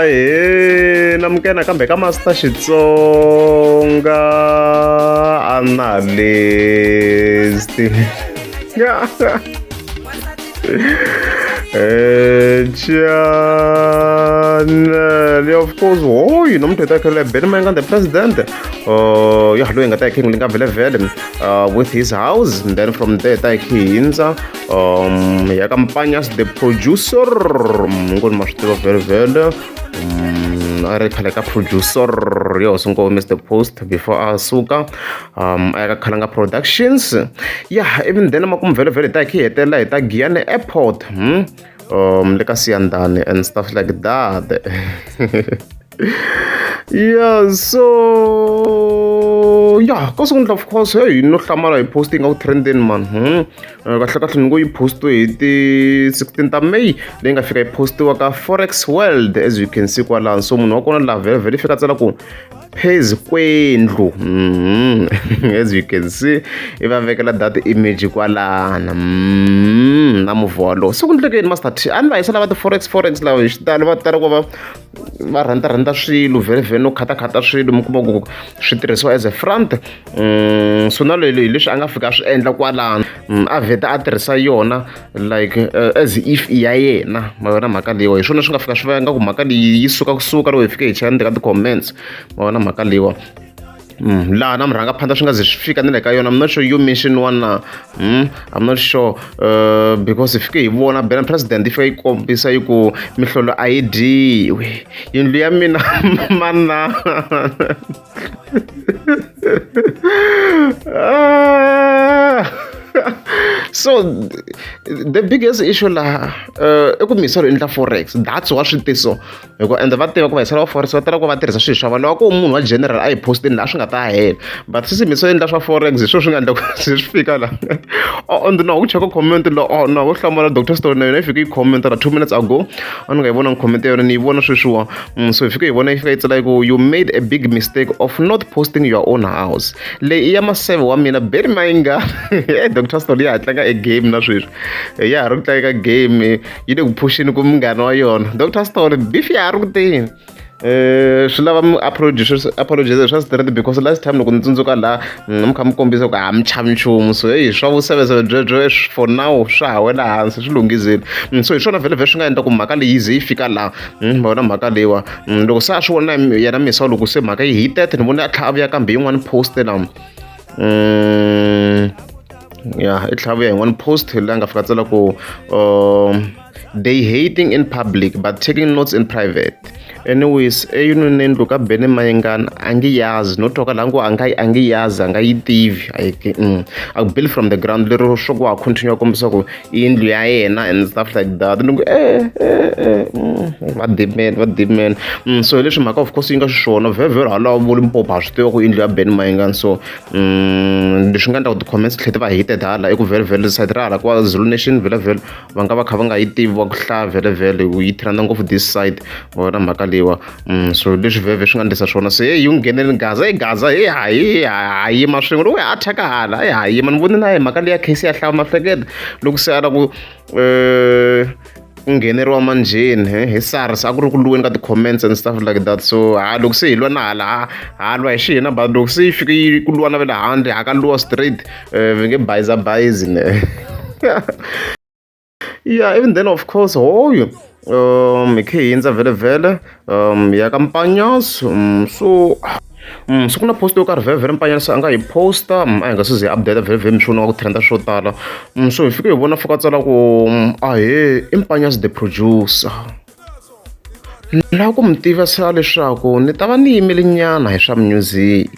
Ahee namukela nakambe ka Master Xitsonga Analyst. Channel of course hoyi nomntu etakhele Benny Mayengani the president ya loyi nga ta yi king nga vhele vhele with his house and then from there ta yi hindza ya ka Mpanyas the producer ngo ni ma swi tiva vhele vhele a ri khale ka producer ya hosi ngo Mr Post before a suka a ya ka Khalanga Productions yeah even then makumu vhele vhele hi ta hi hetelela hi ta Giyani Airport le ka Siyandhani and stuff like that yeah so yeah ka sungula of course hey no hlamala hi post yi nga ku trendeni man kahle kahle ni ngo yi postiwe hi ti 16 ta May leyi nga fika yi postiwa ka Forex World as you can see kwalano so munhu wa kona laha vhele vhele yi fika tsala ku phezu kwendlu as you can see i va vekela that image kwalana na movha walowo se ku ndleke yini Master T a ni va yisa lava ti-forex forex lava hi xitalo va tala ku va va rhandza rhandza swilo vhele vhele no khatakhata swilo mi kuma ku swi tirhisiwa as a front so na leyi leswi a nga fika a swi endla kwalano a vheta a tirhisa yona like as if i ya yena ma vona mhaka leyiwa hi swona swi nga fika swi va nga ku mhaka leyi yi suka kusuka loko hi fike hi chela ndzeni ka ti-comments ma vona mhaka leyiwa laha na murhangaphandla swi nga ze swi fika ni le ka yona I'm not sure you mention one na I'm not sure because hi fike hi vona bena president yi fika yi kombisa yi ku mihlolo a yi dyiwi yindlu ya mina manana so the biggest issue laha i ku misolo endla forex that's wa swi tiso hi ku ende va tiva ku vahisa va forex va tala ku va tirhisa swilo swa vanhu lava ku munhu wa general a yi postini laha swi nga ta hela but sisi miso endla swa forex hi swona swi nga endla ku swi fika la oh and no ku cheka comment la oh no wo hlamala Dr Story na yona yi fike yi comment la 2 minutes ago a ni nga yi vona comment ya yona ni yi vona sweswiwa so hi fike hi vona yi fika yi tsala yi ku you made a big mistake of not posting your own house leyi i ya maseve wa mina Benny Mayengani Dr Story ya ha tlanga e game na sweswi ya ha ri ku tlanga ka game yi le ku phuxeni ku munghana wa yona Dr Story beef ya ha ri ku teni swi lava mi apologize apologize swa straight because last time loko ni tsundzuka laha mi kha mi kombisa ku a mi chavi nchumu so heyi swa vuseveseve byebyo for now swa ha wela hansi swi lunghizile so hi swona vhele vhele swi nga endla ku mhaka leyi yi ze yi fika laha ma vona mhaka leyiwa loko se a swi vona yena misa loko se mhaka yi heated ni vone a tlhela a vuya kambe yin'wani post la ya i tlhela a vuya yin'wani post laha nga fika tsala ku they hating in public but taking notes in private anyways eyinoneni ka Benny Mayengani a ngi yazi no toka la ngo a nga a ngi yazi a nga yi tivi a build from the ground lero swo ku wa continue kombisa ku i yindlu ya yena and stuff like that ni ku va dimeni va dimeni so hi leswi mhaka of course yi nga xiswona vhevhelo hala vo Limpopo ha swi tiva ku yindlu ya Benny Mayengani so leswi nga endla ku ti-comments tlhela ti va heated hala i ku vhele vhele side ra hala kwa Zulu Nation vhele vhele va nga va kha va nga yi tivi va ku hlaya vhele vhele yi trenda ngopfu this side va vona mhaka leyiwa so leswi vhevhe swi nga endlisa swona se heyi yi n'wi nghenele gaza hey gaza hey ha ha yima swin'we loko ha attack hala hey ha yima ni vone na hi mhaka leya case ya hlaya mahleketa loko se a la ku ku ngheneriwa manjheni hi SARS a ku ri ku lweni ka ti-comments and stuff like that so ha loko se hi lwa na hala ha lwa hi xihina but loko se yi fike yi ku lwa na va le handle ha ka lwiwa straight va nge bayizabayizi ne yeah even then of course hoyo hi khe hi hindza vhele vhele ya ka Mpanyas so so ku na post yo karhi vhele vhele Mpanyas a nga yi posta a hi nga se ze hi update vhele vhele mi swi vona ku trenda swo tala so hi fike hi vona fika tsala ku ahee i Mpanyas the producer la ku mi tivisa leswaku ni ta va ni yimele nyana hi swa music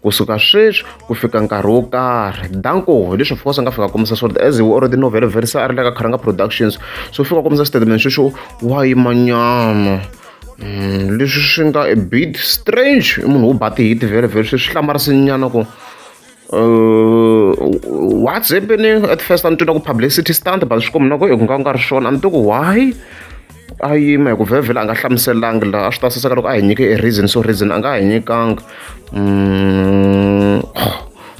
kusuka sweswi ku fika nkarhi wo karhi danko hi leswi of course a nga fika kombisa swona as we already know vhele vhele se a ri le ka Khalanga Productions so fika kombisa statement xexo wa yima nyana leswi swi nga a bit strange i munhu wo ba ti-hit vhele vhele swi swi hlamarise nyana ku what's happening at first a ni twi na ku publicity stunt but swi komba na ku ku nga nga ri swona a ni twi ku why a yima hi ku vhele a nga hlamuselangi laha a swi ta saseka loko a hi nyike a reason so reason a nga hi nyikanga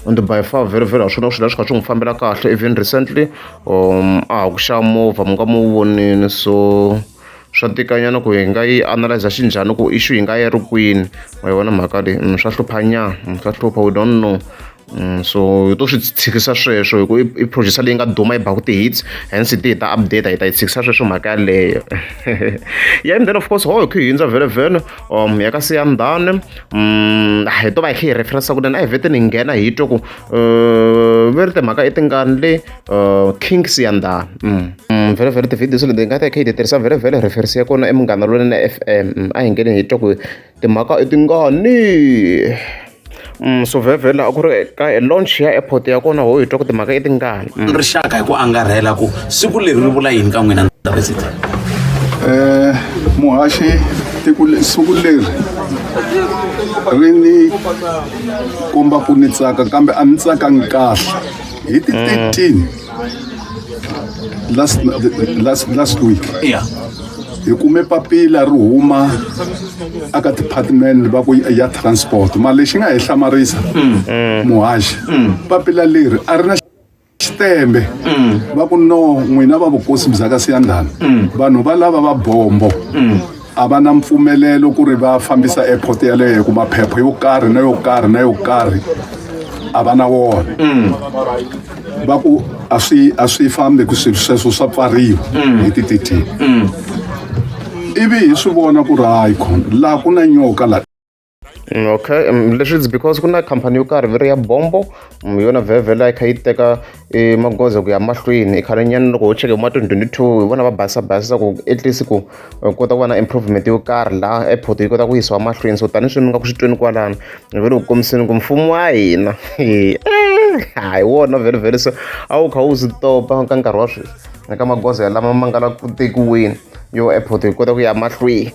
and by far very very swona swilo swi kha swi n'wi fambela kahle even recently a ha ku xava movha mi nga mu vonini so. Swa tikanyana ku hi nga yi analyze xinjhani ku issue yi nga yi ri kwini. Ma yi vona mhaka leyi? Swa hlupha nyana, swa hlupha, we don't know. So hi to swi tshikisa sweswo hi ku i producer leyi nga duma yi baku ti-hits, hence ti hi ta update hi ta yi tshikisa sweswo mhaka yaleyo. Yeah, and then of course ho hi kha hi hundza vhele vhele ya ka Siyandhani. Hi to va hi kha hi reference kunene, a hi vheteni hi nghena hi twa ku ve ri timhaka i tingani le King Siyandhani. Vhele vhele ti-videos leti hi nga ta hi kha hi ti tirhisa vhele vhele reference ya kona i Munghana Lonene FM. A hi ngheni hi twa ku timhaka i tingani. So vhele vhele a ku ri ka launch ya airport ya kona, ho hi twa ku timhaka i tingani. Rixaka hi ku angarhela, ku siku leri ri vula yini ka n'wina, President? Muhaxi, tiko siku leri ri ni komba ku ni tsaka, kambe a ni tsakangi kahle. Hi ti 13 last last last week hi kume papila ri huma aka department va ku ya transport. Mara lexi nga hi hlamarisa, muhaxi, papila leri a ri na xitembe. Va ku no, n'wina va vukosi bya ka Siyandhani, vanhu va lava va bombo a va na mpfumelelo ku ri va fambisa airport yaleyo, ku maphepha yo karhi na yo karhi na yo karhi a va na wona. Va ku a swi fambi, ku swilo sweswo swa pfariwa hi ti 13. Ivi hi swi vona ku ri hayi khona laha ku na nyoka laha. Okay, leswi it's because ku na khampani yo karhi, ve ri ya bombo, yona vhele yi kha yi teka magoza ku ya mahlweni. I khale nyana loko ho cheke ma 2022, hi vona va basisa basisa ku at least ku kota ku va na improvement yo karhi laha airport yi kota ku yisiwa mahlweni. So tanihi sweswi mi nga ku swi tweni kwalano, hi ve le ku kombiseni ku mfumo wa hina hi wona vhele vhele so a wu kha wu swi topa ka nkarhi wa sweswi eka magoza lama ma nga la ku tekiweni yo airport yi kota ku ya mahlweni.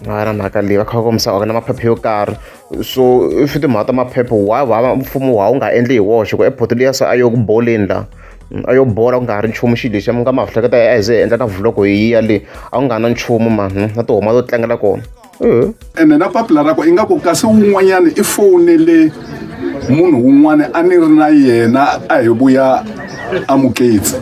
Va na mhaka leyi va kha va kombisa va na maphepha yo karhi, so if timhaka ta maphepha, why wa mfumo wa wu nga endli hi woxe ku airport liya se a yo ku boleni laha, a yo bola ku nga ha ri nchumu? Xilo lexi mi nga ma hleketa a hi ze hi endla na vlog hi ya le, a ku nga na nchumu mani na tihoma to tlangela kona. Ene na papila ra ko ingaku kasi wun'wanyana i fowunele munhu wun'wana a ni ri na yena, a hi vuya amuketsi,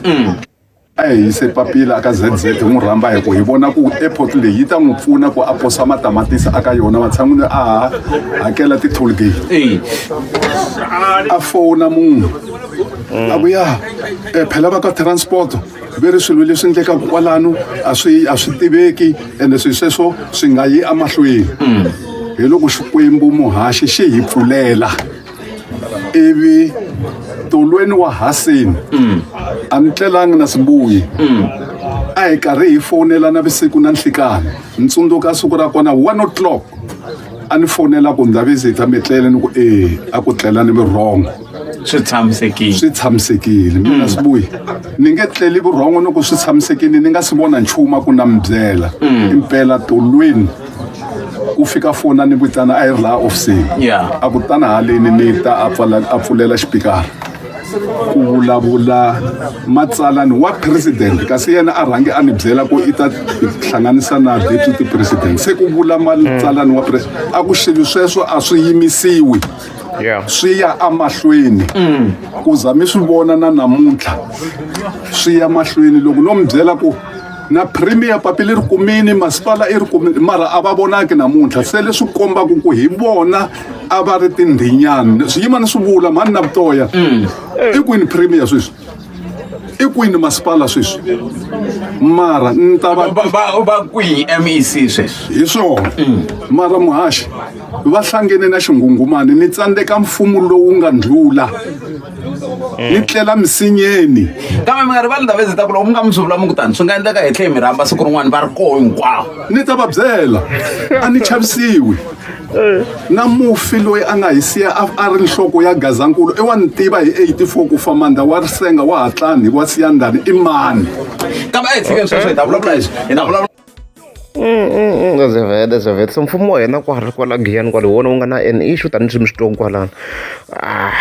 a hi yise papila aka ZZ, hi n'wi rhamba hi ku hi vona ku airport leyi yi ta n'wi pfuna ku a posa matamatisi aka yona matshan'wini a ha hakela ti-toll gate. A fowuna munhu a ku ya phela va ka transport ve ri swilo leswi endlekaka kwalano a swi tiveki, ende swilo sweswo swi nga yi emahlweni. Hi loko Xikwembu, muhaxi, xi hi pfulela ivi tolweni wa haseni a ni tlelangi na sibuyi, a hi karhi hi fonelana vusiku na nhlikani. Ni tsundzuka siku ra kona 1 o'clock a ni fonela ku ndza visita, mi tlele? Ni ku e, a ku tlela ni vurhongo. Swi tshamisekile. Swi tshamisekile. Mina sibuyi ni nge tleli vurhongo ni ku swi tshamisekile ni nga si vona nchumu. A ku na mi byela impela, tolweni ku fika fona ni vitana, a yi ri laha ofisini. A ku tana haleni, ni ta a pfala a pfulela xipikara ku vulavula matsalani wa president, kasi yena a rhange a ni byela ku i ta hlanganisa na deputy president. Se ku vula matsalani wa president a ku xilo sweswo a swi yimisiwi, swi ya amahlweni ku za mi swi vona na namuntlha swi ya mahlweni. Loko no mi byela ku na premier papila ri kumini, masipala i ri kumini, mara a va vonaki namuntlha. Se leswi kombaka ku hi vona a va ri tindhinyani, swi yima ni swi vula mhani na vutoya. I kwini premier sweswi? I kwini masipala sweswi? Mara ni ta va Va kwihi MEC sweswi? Hi swona. Mara muhaxi, va hlangene na xinghunghumani, ni tsandzeka mfumo lowu nga ndlula ni tlela misinyeni. Kambe mi nga rivali, Ndabezitha, ku loko mi nga mi swi vula mi ku tani, swi nga endleka hi tlhe mi rhamba siku rin'wana va ri koho hinkwavo. Ni ta va byela, a ni chavisiwi na mufi loyi a nga hi siya a ri nhloko ya Gazankulu. I wa ni tiva hi 84 ku fa Mandla wa Risenga wa Hatlani wa Siyandhani i mani. Kambe a hi tshikeni sweswo, hi ta vulavula hi hi ta vulavula. Ezavhele so mfumo wa hina kwala kwala Giyani kwala hi wona wu nga na an issue, tanihileswi mi swi twaku kwalano. Ah,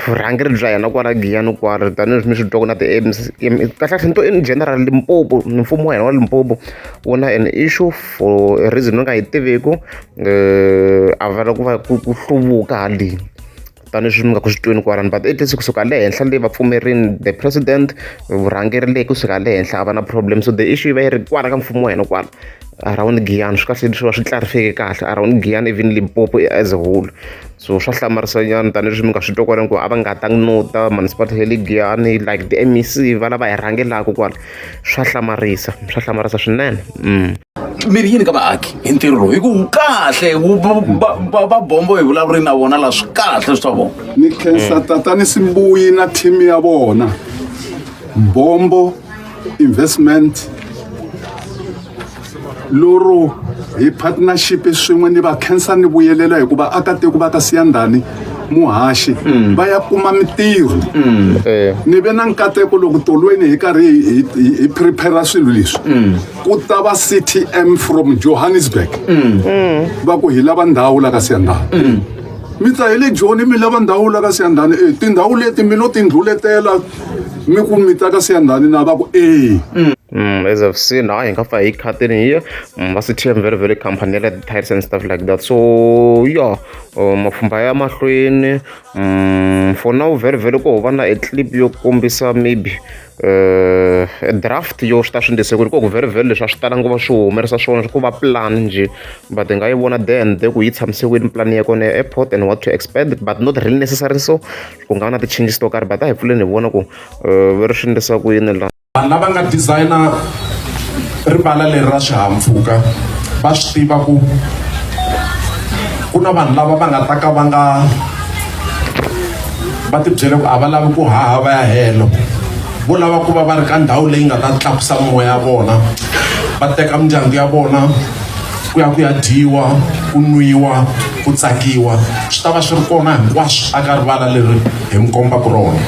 vurhangeri bya hina kwala Giyani kwala, tanihileswi mi swi twaku na ti-MC, kahlekahle ni to in general Limpopo, mfumo wa hina wa Limpopo wu na an issue for a reason ni nga yi tiviku. A va lava ku va ku hluvuka haleni, tanihileswi mi nga ku swi tweni kwalano, but at least kusuka le henhla le va pfumerini, the president, vurhangeri leyi kusuka le henhla a va na problem. So the issue yi va yi ri kwala ka mfumo wa hina kwala. Around Giyani swi kahle swi va swi clarify kahle around Giyani, even Limpopo as a whole. So swa hlamarisa nyana tanihileswi mi nga swi twa kwalano ku a va nga tangi no ta municipality ya le Giyani, like the MEC va lava hi rhangelaka kwala. Swa hlamarisa, swa hlamarisa swinene. Mi ri yini ka vaaki hi ntirho lowu? Hi ku wu kahle, wu va bombo hi vulavuri na vona la, swi kahle swa vona. Ni khensa tatani Simbuyi na team ya vona, Bombo Investment, loro hi partnership swin'we. Ni va khensa, ni vuyelela, hikuva akatiko va ka Siyandhani muhaxi va ya kuma mitirho. Ni ve na nkateko loko tolweni hi karhi hi prepare swilo leswi, ku ta va CTM from Johannesburg, va ku hi lava ndhawu la ka Siyandhani. Mi ta hi le Joni, mi lava ndhawu la ka Siyandhani? E tindhawu leti mi lo tindluletela, mi ku mi ta ka Siyandhani na? Va ku e. As I've seen, hayi, hi nga pfa hi khatini here, va CTM very very company ya tiles and stuff like that. So yeah, mapfhumba ya mahlweni. For now, very very ko va na a clip yo kombisa maybe draft yo swi ta swi endlise ku ri ku very very leswi a swi talangi ku va swi humelerisa swona, ku va plan njhe, but hi nga yi vona there and there ku yi tshamise kwini plan ya kona ya airport and what to expect, but not really necessary. So ku nga va na ti-changes to karhi, but a hi pfuleni hi vona ku va ri swi endlisa ku yini la. Vanhu lava nga designer rivala leri ra swihahampfhuka va swi tiva ku ku na vanhu lava va nga ta ka va nga va tibyele ku a va lavi ku haha va ya helo, vo lava ku va va ri ka ndhawu leyi nga ta tlakusa moya ya vona, va teka mindyangu ya vona ku ya ku ya dyiwa, ku nwiwa, ku tsakiwa. Swi ta va swi ri kona hinkwaswo aka rivala leri hi mi kombaka rona,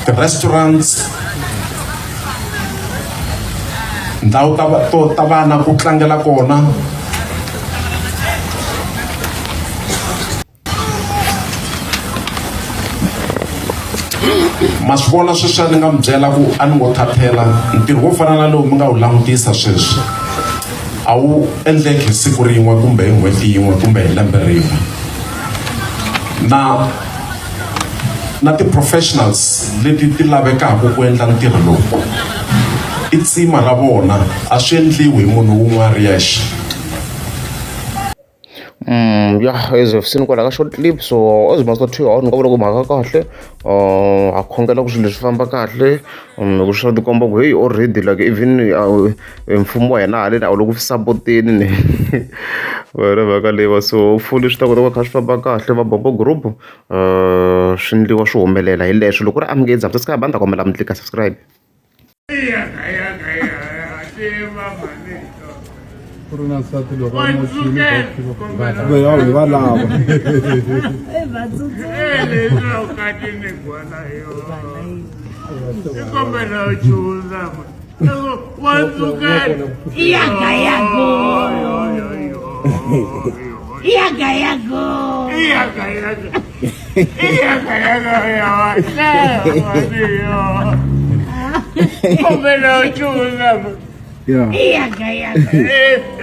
ti-restaurants, ndhawu ta to ta vana ku tlangela kona. Ma swi vona sweswi, a ni nga mi byela ku a ni ngo thathela ntirho wo fana na lowu mi nga wu langutisa sweswi a wu endleki hi siku rin'we kumbe hi n'hweti yin'we kumbe hi lembe rin'we, na na ti-professionals leti ti lavekaka ku endla ntirho lowu i tsima ra vona, a swi endliwi hi munhu wun'we a ri yexe. Yeah, as we've seen kwala ka short clip, so as Master T, ni nga vula ku mhaka kahle, ha khongela ku swilo leswi famba kahle, hi ku swa tikomba ku hey, already like even mfumo wa hina haleni a wu le ku sapoteni ni wena mhaka leyiwa. So hopefully swi ta kota ku kha swi famba kahle, va Bombo Group, swi endliwa swi humelela hi leswo. Loko ku ri amukezi subscribe, a ni ta kombela mi tlika subscribe. Ku ri na nsati loko a moxini hi va lava. Yaga yago. Yaga yago. Yaga yago. Yaga yago. Yaga yago.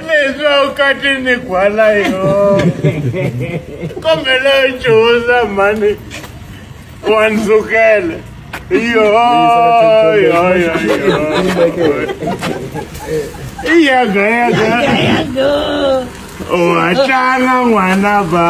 Leswi a wu kati ni gwala yo kombela u chuza mhani wa ndzukele yo yo yo yo yaga yaga. Yago. Wa tlanga n'wana ba.